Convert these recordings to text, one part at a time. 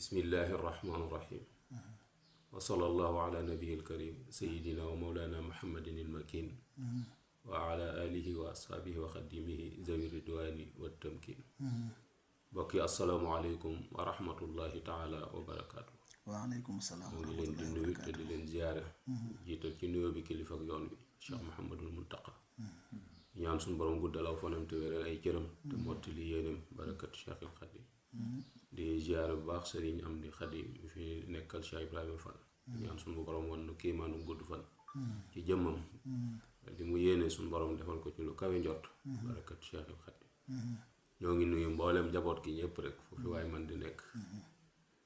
bismillahi irrahmani irrahim wa sallallahu ala nabiyi alkarim sayidina wa mawlana muhammadin ilmakin wa ala alihi wa ashaabihi wa xadimihi zawi ridwani wa tamkin bokki asalaamaaleykum wa rahmatullahi taala wa barakaatu. waaleykum salaam mu ngi leen di nuyu te di leen ziyaare jiital ci nuyoo bi kilifa ak yoon bi Cheikh Mouhamadul Muntaqa ñaan suñu borom guddal aw fanam te wéral ay cëram te mottali yéenem barakat Cheikhul Xadim di ziyaare bu baax sëriñ am di Xadim bi fi nekkal Cheikh Ibrahima Fall ñaan suñu borom wan nu kéemaanu gudd fan ci jëmmam di mu yéene suñu borom defal ko ci lu kawe njort barakat Cheikhul Xadim ñoo ngi nuyu mboolem njaboot gi ñëpp rek foofu waaye man di nekk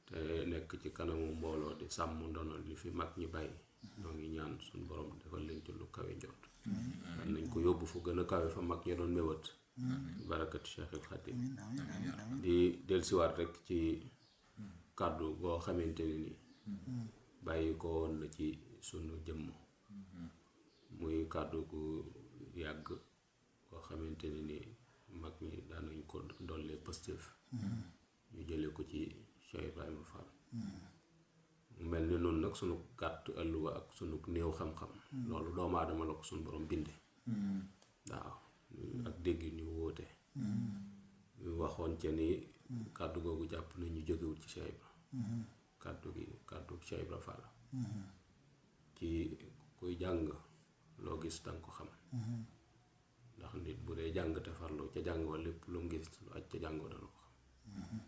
te nekk ci kanamu mbooloo di sàmm ndono li fi mag ñi bàyyi ñoo ngi ñaan suñu borom defal leen ci lu kawe njort nañ ko yóbbu fu gën a kawe fa mag ñi doon méwat barakat Cheikhul Xadim di dellusiwaat rek ci kàddu boo xamante ni ni bàyyi ko woon na ci sunu jëmm muy kàddu gu yàgg boo xamante ni ni mag ñi daanañ ko dollee Pastef ñu jële ko ci Cheikh Ibrahima Fall mel ni noonu nag sunu gàtt ëlluwa ak sunu néew xam-xam loolu doomu aadama la ko sunu borom binde waaw ak dégg ñu wóote ñu waxoon ca ni kàddu googu jàpp na ñu jógewul ci Cheikh Ibra kàddu Cheikh Ibra Fall ci kuy jàng loo gis danga ko xam ndax nit bu dee jàng te farlu ca jàng wa lépp lu mu gis lu aj ca jàng wa dana ko xam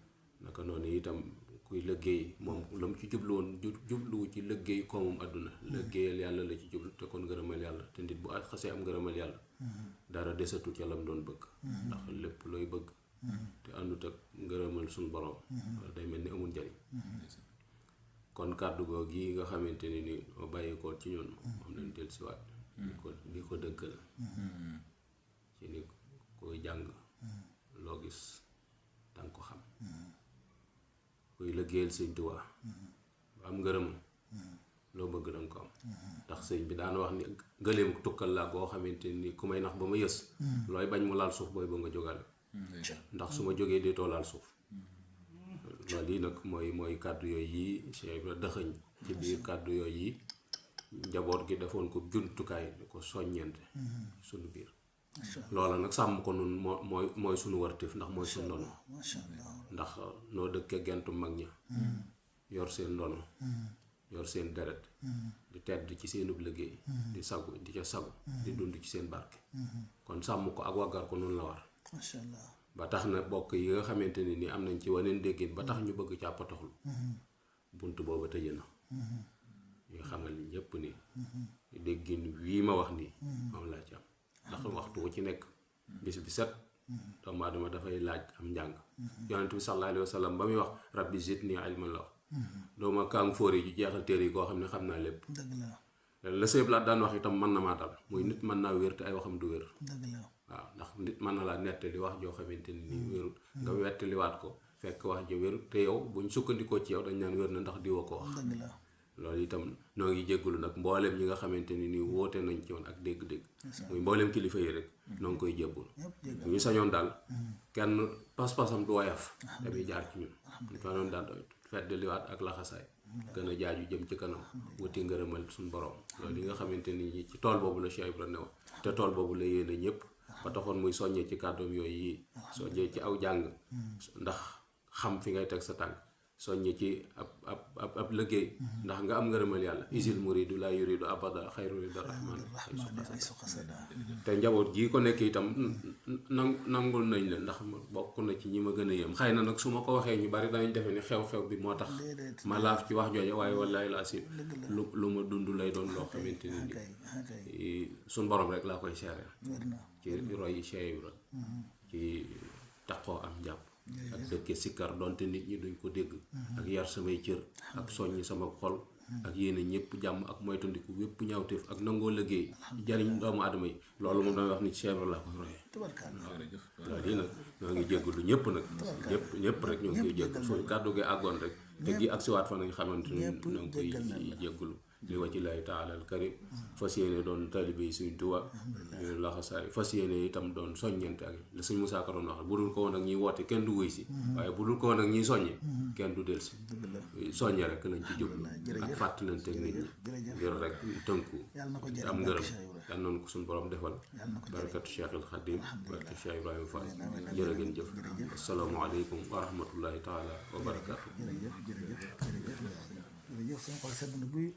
naka noonu itam kuy liggéey moom la mu ci jubluwoon jubluwu ci liggéey koomum àdduna liggéeyal yàlla la ci jublu te kon ngërëmal yàlla te nit bu xasee am ngërëmal yàlla dara desatu ca lam doon bëgg ndax lépp looy bëgg te àndut ak ngërëmal suñu borom day mel ni amul njariñ kon kàddu googu gi nga xamante ni moo bàyyi ko ci ñun moom lañ del siwaat di ko dëggal ci ni koy jàng loo gis danga ko xam kuy liggéeyal sëñ Tuubaa ba am ngërëm loo bëgg danga ko am ndax sëñ bi daan wax ni gëleem tukkal laa boo xamante ni ku may nax ba ma yës looy bañ mu laal suuf booy ba nga jógale ndax su ma jógee di too laal suuf loolu yi nag mooy kàddu yooyu yi Cheikh Ibra dëxëñ ci biir kàddu yooyu yi njaboot gi defoon ko jumtukaay di ko soññente sunu biir loola nag sàmm ko nun mooy sunu wartif ndax mooy sunu ndono ndax noo dëkkee gentu mag ña yor seen ndono yor seen deret di tedd ci seenub liggéey di sagu di ca sagu di dund ci seen barke kon sàmm ko ak waggar ko nun la war ba tax na bokk yi nga xamante ni am nañ ci waneen déggin ba tax ñu bëgg càppatoxlu bunt booba tëje na ñu xamal ni ñépp ni déggin wii ma wax nii moom laa ci am ndax waxtu wu ci nekk bis bi set doomu aadama dafay laaj am njàng yonent bi sallallahu alayhi wa sallam ba muy wax rabbi zidni ilman la wax dooma kaang fóori ju jeexal téere yi koo xam ne xam naa lépp la sëy laa daan wax itam mën na maa dal muy nit mën naa wér te ay waxam du wér waaw ndax nit mën na laa nettali wax joo xamante ni wérul nga wettaliwaat ko fekk wax ja wér te yow buñ sukkandikoo ci yow dañ naan wér na ndax diwa ko wax loolu itam noo ngi jéggulu nag mbooleem ñi nga xamante ni woote nañ ci woon ak dégg-dégg muy mbooleem kilifa yi rek noo ngi koy jéggulu ñu sañoon daal kenn pas-pasam du woyof damuy jaar ci ñun ñu sañoon daal feddliwaat ak laxasaay gën a jaaju jëm ci kanam wuti ngërëmal suñu borom loolu yi nga xamante ni ci tool boobu la Cheikh Ibra ne woon te tool boobu la yéene ñëpp ba taxoon muy soññee ci kàddoom yooyu yi soññee ci aw jàng ndax xam fi ngay teg sa tànk soññee ci ab liggéey ndax nga am ngërëmal yàlla isil muridu la yuridu abada xayru rida rahman te njaboot gii ko nekk itam nangul nañ leen ndax bokk na ci ñi ma gën a yëm xëy na nag su ma ko waxee ñu bari danañ defe ni xew-xew bi moo tax ma laaf ci wax jooja waaye wallaahi la asim lu ma dund lay doon loo xamante ni suñ borom rek laa koy seereel ci roy Cheikh Ibra ci taqoo am njàpp ak dëkke sikkar donte nit ñi duñ ko dégg ak yar samay cër ak soññ sama xol ak yéene ñëpp jàmm ak moytandiku wépp ñaawteef ak nangoo liggéey jariñ doomu aadama yi loolu moom damay wax ni Cheikh Ibra laa koy royee loolu yi nag ñoo ngi jéggalu ñëpp nag ñëpp rek ñoo ngi koy jéggalu foofu kàddu gi àggoon rek te gi ak siwaat fa nañ xamante ni ñoo ngi koy jéggalu li wajhillaahi taala al karim fas yéene doon taalibe yi Sëriñ Tuubaa ñu laxasaay fas yéene itam doon soññante ak la Sëriñ Musaa Ka doon wax bu dul ko woon ak ñiy woote kenn du wuy si waaye bu dul ko woon ak ñiy soññe kenn du del si soññe rek lañ ci jublu ak fàttalante nit ñi ngir rek tënku am ngërëm yal nañu ko suñu borom defal barakatu Cheikhul Khadim barakatu Cheikh Ibrahima Fall jërë ngeen jëf assalaamu aleykum wa rahmatullahi taala wa barakaatu jërëjëf sama xol sedd na guy